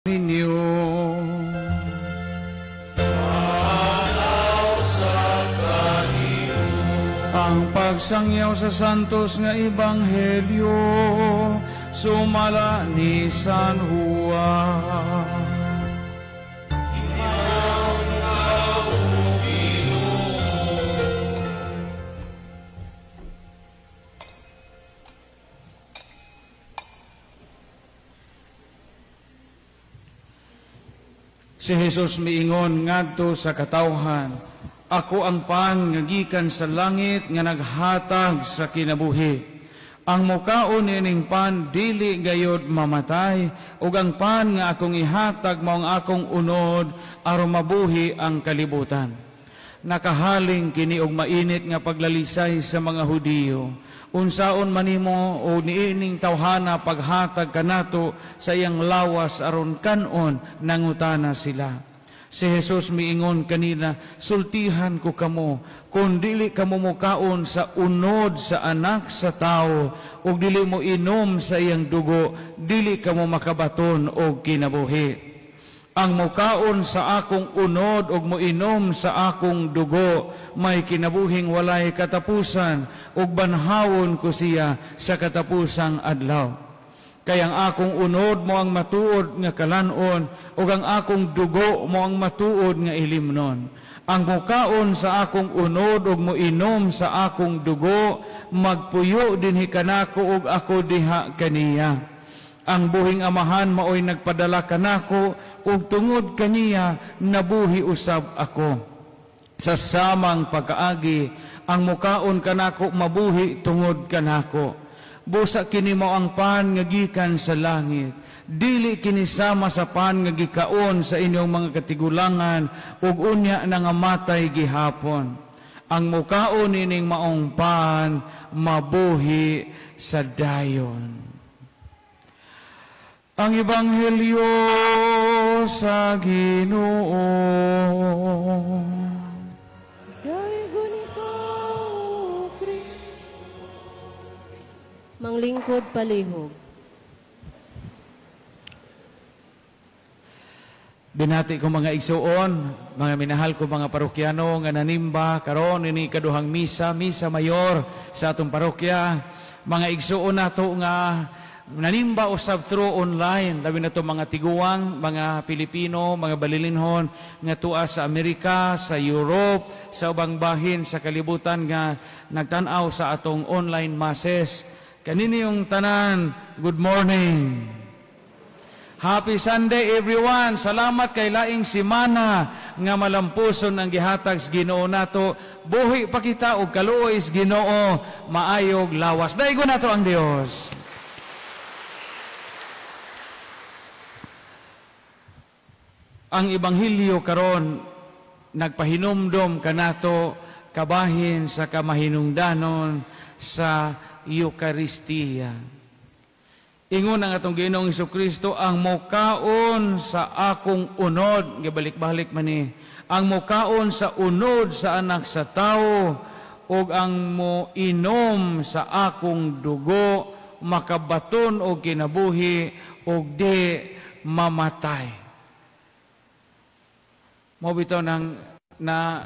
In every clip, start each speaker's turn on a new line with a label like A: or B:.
A: Ninyo. Ang pagsangyaw sa santos nga ebanghelyo sumala ni San Juan. Si Jesus miingon ngadto sa katawhan, "Ako ang pan nga gikan sa langit nga naghatag sa kinabuhi. Ang mukaon niining pan dili gayod mamatay, ug ang pan nga akong ihatag mao ang akong unod aron mabuhi ang kalibutan." Nakahaling kini og mainit nga paglalisay sa mga Hudiyo. Unsaon manimo o niining tawhana paghatag kanato sa iyang lawas aron kan-on, nangutana sila. Si Jesus miingon kanila, "Sultihan ko kamo, kung dili kamo mukaon sa unod sa anak sa tawo ug dili mo inom sa iyang dugo, dili kamo makabaton og kinabuhi. Ang mukaon sa akong unod ug moinom sa akong dugo, may kinabuhing walay katapusan, ug banhawon ko siya sa katapusang adlaw. Kay ang akong unod mo ang matuod nga kalanon, ug ang akong dugo mo ang matuod nga ilimnon. Ang mukaon sa akong unod ug moinom sa akong dugo, magpuyo dinhi kanako ug ako diha kaniya. Ang buhing amahan maoy nagpadala kanako, ug tungod kaniya nabuhi usab ako. Sa samang pagkaagi, ang mukaon kanako mabuhi tungod kanako. Busa kini mao ang pan nga gikan sa langit. Dili kini sama sa pan nga gikaon sa inyong mga katigulangan ug unya nangamatay gihapon. Ang mukaon nining maong pan mabuhi sa dayon." Ang Ebanghelyo sa Ginoo.
B: Daygon ikaw, Kristo.
C: Manglingkod palihog.
A: Binati ko mga igsuon, mga minahal ko mga parokyano nga nanimba karon ini kaduhang misa, misa mayor sa atong parokya. Mga igsuon nato nga nanimba usab through online, labi na to mga tiguang, mga Pilipino, mga balilinhon nga tua sa Amerika, sa Europe, sa ubang bahin sa kalibutan nga nagtan-aw sa atong online masses. Kanini yung tanan, good morning. Happy Sunday everyone. Salamat kay laing simana nga malampuson ang gihatag sa Ginoo nato. Buhi pa kita og kaluoy sa Ginoo, maayog lawas. Daigon nato ang Dios. Ang ebanghelyo karon nagpahinumdom kanato kabahin sa kamahinungdanon sa Eukaristiya. Ingon ang atong Ginoong Hesukristo, ang mukaon sa akong unod, gibalik-balik man ni, ang mukaon sa unod sa anak sa tawo ug ang moinom sa akong dugo makabaton og kinabuhi ug di mamatay. Mao bitaw nang na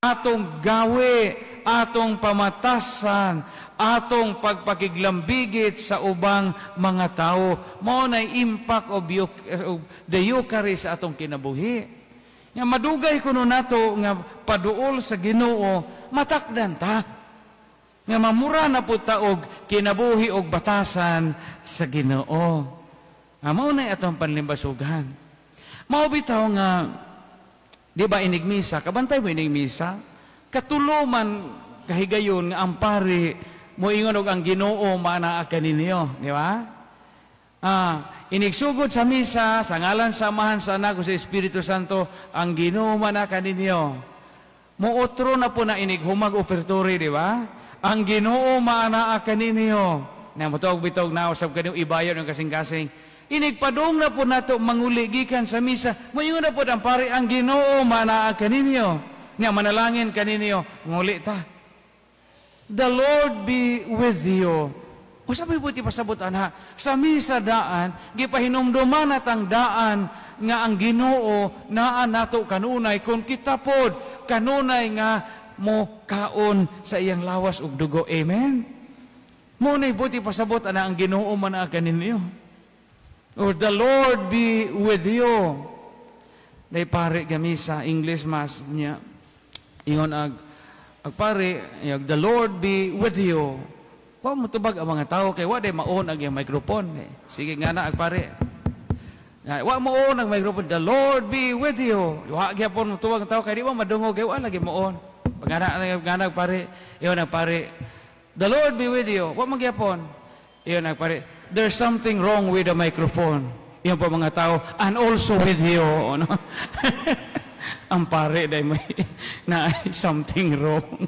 A: Atong gawe, atong pamatasan, atong pagpakiglambigit sa ubang mga tao. Mao na impact of the Eucharist sa atong kinabuhi. Nga madugay kuno nato nga paduol sa Ginoo, matakdan ta. Nga mamura na po ta og kinabuhi og batasan sa Ginoo. Nga mao na atong panlimbasugan. Mao bitaw nga di ba inigmisa, kabantay mo inigmisa, katulo man kahigayon nga ang pari moingon og "Ang Ginoo maanaa kaninyo," di ba? Inigsugod sa misa, "Sa ngalan sa Amahan, sa Anak, sa Espiritu Santo, ang Ginoo maanaa kaninyo." Muotro na po na inighumag offertory, di ba? "Ang Ginoo maanaa kaninyo." Na motog bitog na usab kanyo ibayon ang kasing-kasing. Inigpadung na po nato manguli gikan sa misa. Moingon na po ang pare, "Ang Ginoo maanaa kaninyo." Nga manalangin kaninyo, nguli ta. "The Lord be with you." O sabi po ti pasabot ana, sa misa daan, gipahinumduman natang daan nga ang Ginoo naa nato kanunay kung kita pod kanunay nga mo kaon sa iyang lawas ug dugo. Amen. Mo na buti pasabot ana, "Ang Ginoo man kaninyo." Or "The Lord be with you." Day pare gamisa English Mass niya. Ingon ag pare, "The Lord be with you." Wa mo tubag ang mga tao kay wa day maon ang iyang microphone. Eh. Sige nga na ag pare. Wa mo on ang microphone. "The Lord be with you." Wa gyapon mo tubag ang tao kay di ba madungog kay wa lagi mo on. Pagana nga pare, ingon ang pare, "The Lord be with you." Wa man gyapon. Ingon ang pare, "There's something wrong with the microphone." Ingon pa mga tao, "And also with you." Ano? Ang pare dahil may na something wrong.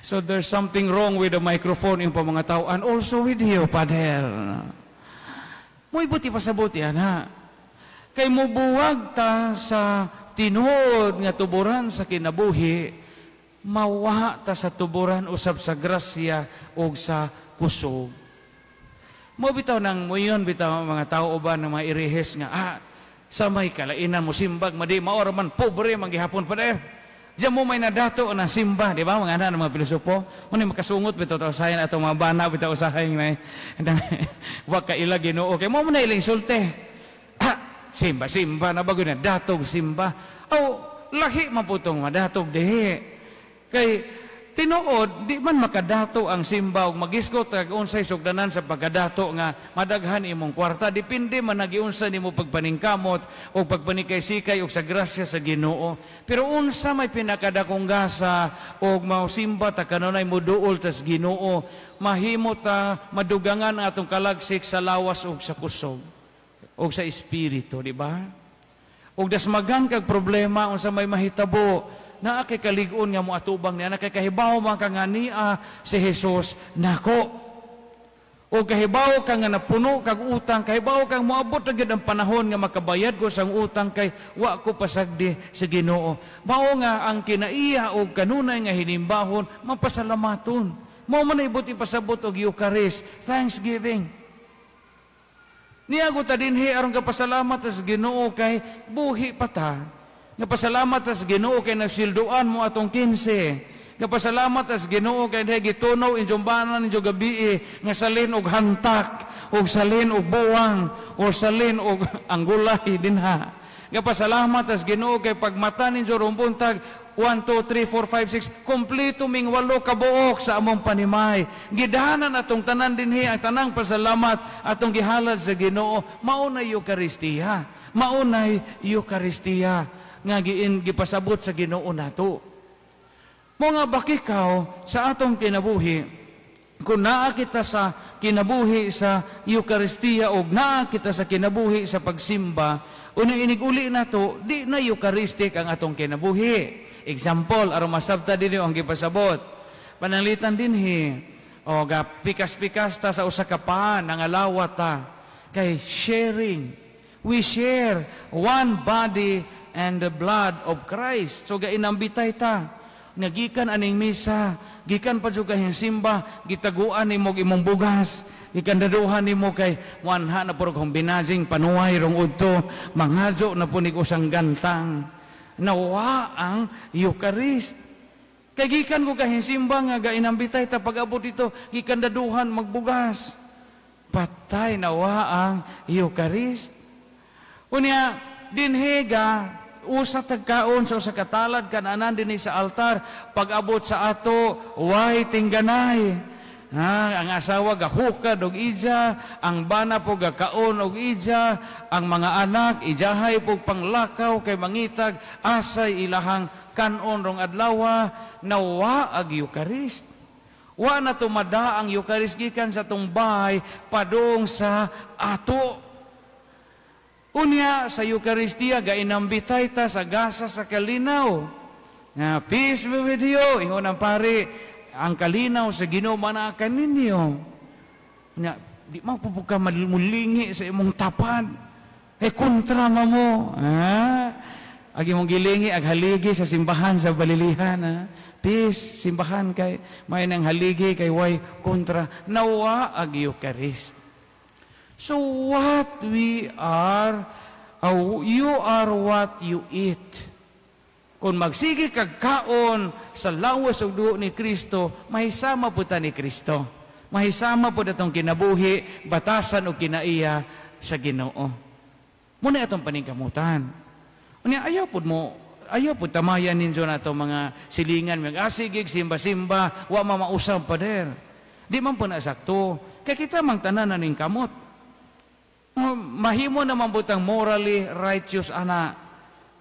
A: So "There's something wrong with the microphone," ingon pa mga tao, "and also with you, Father." Mo'y buti pasabot yan ha. Kay mubuwag ta sa tinuod nga tuburan sa kinabuhi, mawa ta sa tuburan usab sa grasya o sa kusog. Mo bitaw nang moyon bitaw mga tao uban ng mga irihes nga sa may kalainan mo simbag madi maora man pobre man gihapon pa der. Diyan mo may nadato ng simba, di ba? Mga anak ng mga pilosopo. Muna makasungot bitaw ta usahay atong mga bana bitaw usahay na wa ka ila Ginoo kay mo na ilang sulte. Ah, simba simba na bago na datog simba. Aw, lahi man po tong madatog dihi. Kay tinuod, di man makadato ang simba ug magisgot kag unsay sugdanan sa pagkadato nga madaghan imong kwarta. Depende man nagiunsa nimo pagpaningkamot o pagpanikay-sikay og sa grasya sa Ginoo. Pero unsa may pinakadakong gasa og mausimba ta kanunay moduol tas Ginoo, mahimo ta madugangan ang atong kalagsik sa lawas ug sa kusog ug sa espiritu, di ba? Ug dasmagan kag problema, unsa may mahitabo, naa kay kalig-on nga moatubang niya, naa kay kahibaw man ka nga nia si Jesus nako. O kahibaw ka nga napuno kag utang, kahibaw kang moabot na gyud ang panahon nga makabayad ko sang utang kay wa ko pasagdi sa Ginoo. Mao nga ang kinaiya og kanunay nga hinimbahon, mapasalamaton. Mao man ibot ipasabot og Eucharist, thanksgiving. Niago ta dinhi aron kapasalamat sa Ginoo kay buhi pa ta. Nga pasalamat sa Ginoo kay nasilduan mo atong 15. Nga pasalamat sa Ginoo kay gitunaw inyong banan inyong gabi nga salin og hantak og salin og buwang o salin og anggulay dinha. Nga pasalamat sa Ginoo kay pagmata ninyo rong buntag 1 2 3 4 5 6 kompleto ming walo ka buok sa among panimay. Gidanan atong tanan dinhi ang tanang pasalamat atong gihalad sa Ginoo. Mao na Eucharistia. Mao na Eucharistia nga giin gipasabot sa Ginoo nato. Mo nga bakikaw sa atong kinabuhi, kung naa kita sa kinabuhi sa Eucharistia o naa kita sa kinabuhi sa pagsimba, unang inig-uli nato, di na Eucharistic ang atong kinabuhi. Example, aron masabta dinhi ang gipasabot. Pananglitan dinhi, o ga pikas-pikas ta sa usa ka paan, nangalawat ta kay sharing. We share one body and the blood of Christ. So gainambitay ta. Nagikan aning misa, gikan pa jud kahing simba, gitaguan nimo imong bugas, gikan daduhan nimo kay wanha na puro kong binajing panuay rong udto, mangadyo na po ni usang gantang. Nawa ang Eucharist. Kay gikan ko kahinsimba nga gainambitay ta, pag-abot dito, gikan daduhan magbugas. Patay, nawa ang Eucharist. Unya, dinhiga, usa tagkaon sa usa ka talad kananan dinhi sa altar, pag-abot sa ato, way tingganay. Ha, ang asawa gahukad og ija, ang bana po gakaon og ija, ang mga anak ijahay po panglakaw kay mangitag asay ilahang kanon rong adlaw, nawa ag Eucharist. Wa na tumada ang Eucharist gikan sa tumbay padung sa ato. Unya sa Eucharistia gainambitay ta sa gasa sa kalinaw. Nga "Peace be with you," ingon ang pari, "ang kalinaw sa Ginoo manaa kaninyo." Nya di man po ka mulingi sa imong tapad. Eh kontra mo. Ha? Agi mong gilingi ag haligi sa simbahan sa Balilihan. Ha? Peace, simbahan kay may nang haligi kay way kontra, nawa ag Eucharist. So what we are, you are what you eat. Kung magsige kag kaon sa lawas ug dugo ni Kristo, mahisama po ta ni Kristo. Mahisama po atong kinabuhi, batasan og kinaiya sa Ginoo. Muna atong paningkamutan. Unya ayaw pud mo, ayaw pud tamayan ninyo na atong mga silingan, mga asigig simba-simba, wa ma mausab, pader. Di man po na sakto. Kay kita mang tanan na ning kamot. Mahimo naman butang morally righteous ana.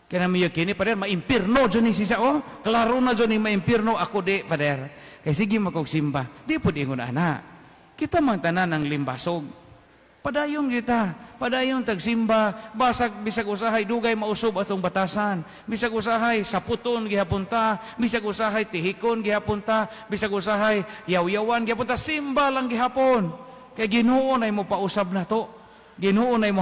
A: Kaya namin kini, pader, maimpirno dyan ni sisa. Oh, klaro na dyan ni maimpirno, ako di, pader. Kay sige makog simba. Di po di ingon ana. Kita mang tanan ng limbasog. Padayon kita, padayon tagsimba, basag bisag usahay dugay mausob atong batasan, bisag usahay saputon gihapon ta, bisag usahay tihikon gihapon ta, bisag usahay yaw-yawan gihapon ta, simba lang gihapon. Kay Ginoo nay mo pausab na to. Ginoo nay mo